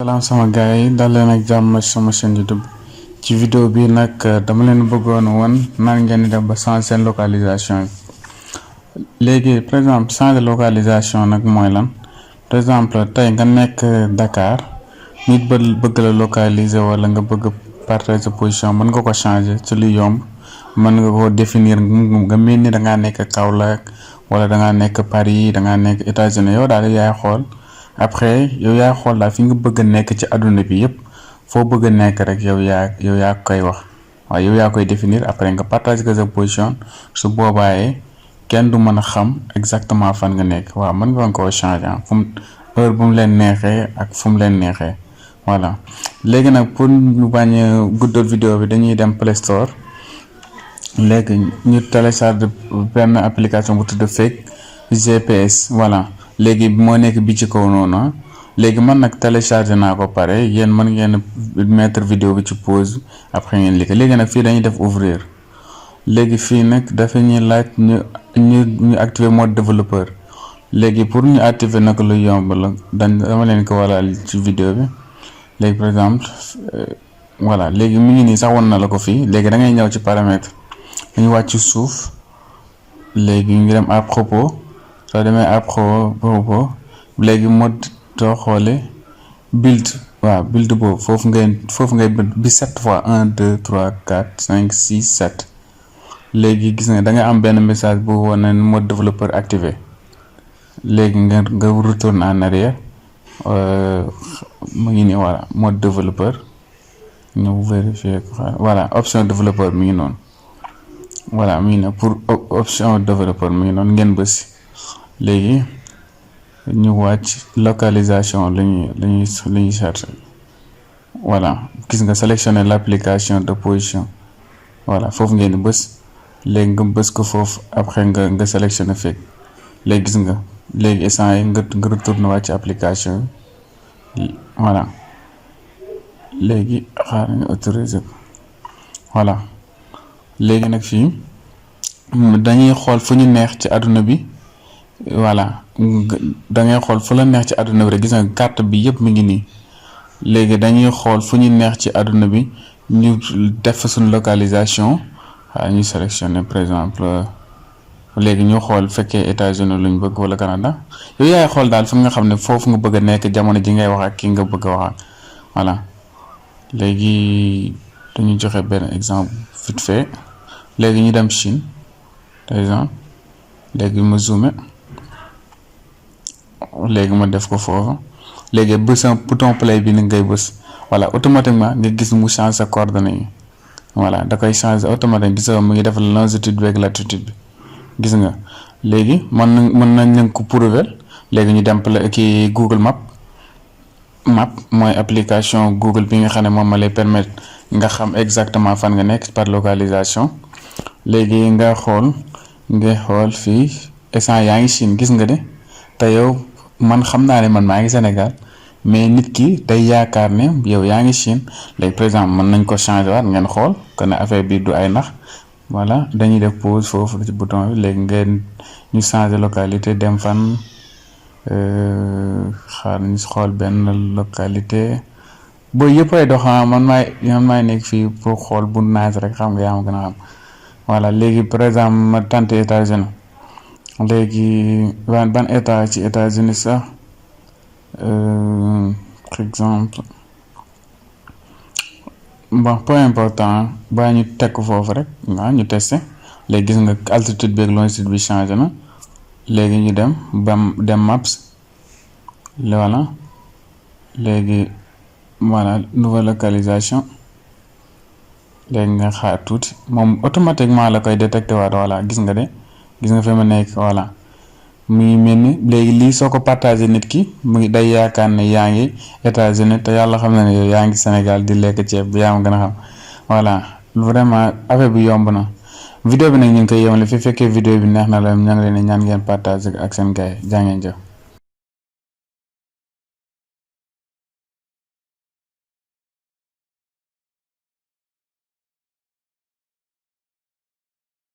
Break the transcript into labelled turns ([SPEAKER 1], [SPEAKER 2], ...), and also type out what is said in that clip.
[SPEAKER 1] Salam sama gars yi dal leen ak jàmm sama chaîne YouTube ci vidéo bi nag dama leen bëggoon woon nan ngeen di def ba changer seen localisation léegi par exemple changer localisation nag mooy lan par exemple tey nga nekk Dakar nit bëgg la localiser wala nga bëgg partager sa position mën nga ko changer ci lu yomb mën nga ko définir nga mel ni da ngaa nekk Kaolack wala da ngaa nekk Paris da ngaa nekk États-Unis yow daal yaay xool après yow yaa xool daal fi nga bëgg a nekk ci àdduna bi yëpp foo bëgg a nekk rek yow yaa koy wax waaw yow yaa koy définir après nga partage que sa position su boobaaye kenn du mën a xam exactement fan nga nekk waaw mën nga koo changer fu mu heure bu mu leen neexee ak fu mu leen neexee voilà. léegi nag pour ñu bañ a guddal vidéo bi dañuy dem Play Store léegi ñu télécharge benn application bu tudd Fake GPS voilà. léegi moo nekk bi ci kaw noonu léegi man nag téléchargé naa ko pare yéen mën ngeen mettre vidéo bi ci pause après ngeen liggéey léegi nag fii dañuy def ouvrir léegi fii nag dafa ñuy laaj ñu activer mode développeur léegi pour ñu activer nag lu yomb la dama leen ko walal ci vidéo bi léegi par exemple voilà léegi mu ngi nii sax won na la ko fii léegi da ngay ñëw ci paramètre dañu wàcc suuf léegi ñu dem à propos soo demee à propos léegi mode soo xoolee build waaw build boobu foofu ngay bi 7 fois 1 2 3 4 5 6 7 léegi gis nga da nga am benn message bu wane mode développeur activé léegi nga retourne en arrière mu ngi nii voilà mode développeur ñu vérifier ko voilà option développeur mi ngi noonu voilà mi ngi ne pour option développeur mi ngi noonu ngeen bës léegi ñu wàcc localisation lañuy chercher voilà gis nga sélectionner l'application de position voilà foofu ngeen di bës léegi nga bës ko foofu après nga sélectionner fekk léegi gis nga léegi instant yi nga retourner wàcc application yi voilà léegi xaar nga autoriser ko voilà léegi nag fii dañuy xool fu ñu neex ci àdduna bi voilà da ngay xool fu la neex ci àdduna bi rek gis nga carte bi yëpp mi ngi nii léegi dañuy xool fu ñu neex ci àdduna bi ñu def fa suñu localisation waaw ñu sélectionner par exemple léegi ñu xool fekkee États-Unis luñ bëgg wala Canada yow yaay xool daal fi nga xam ne foofu nga bëgg a nekk jamono ji ngay wax ak ki nga bëgg a wax ak voilà léegi dañu joxe benn exemple vite fait léegi ñu dem Chine par exemple léegi ma zoomé léegi ma def ko foofu léegi bës bouton play bi ni ngay bës voilà automatiquement nga gis mu change sa coordonnées yi voilà da koy changer automatiquement gis nga mu ngi def longitude bi ak latitude bi gis nga léegi mën nañ leen ko prouver léegi ñu dem ki Google Map mooy application Google bi nga xam ne moom ma lay permettre nga xam exactement fan nga nekk par localisation léegi nga xool fii instant yaa ngi Chine gis nga de te yow man xam naa ne man maa ngi Sénégal mais nit ki day yaakaar ne yow yaa ngi Chine léegi par exemple mën nañ ko changer waat ngeen xool que ne affaire bi du ay nax voilà dañuy def pause foofu ci bouton bi léegi ngeen ñu changer localité dem fan xaar ñu xool benn localité booy yëpp ay dox man maay nekk fii pour xool bu naaj rek xam nga yaa ma gën a xam voilà léegi par exemple ma tenté États-Unis léegi ban état ci États-Unis sax par exemple bon peu important ba ñu teg foofu rek waaw ñu testé léegi gis nga altitude bi ak longitude bi changé na léegi ñu dem maps voilà léegi voilà nouvelle localisation léegi nga xaar tuuti moom automatiquement la koy détecté waat voilà gis nga fi ma nekk voilà mu ngi mel ni léegi lii soo ko partagé nit ki mu ngi day yaakaar ne yaa ngi États-Unis te yàlla xam na ne yow yaa ngi Sénégal di lekk ceeb bi yaa ma gën a xam voilà vraiment affaire bi yomb na vidéo bi nag ñu ngi koy yemale fi fekkee vidéo bi neex na la ña ngi leen ñaan ngeen partagé ak seen gars yi jaa ngeen jëf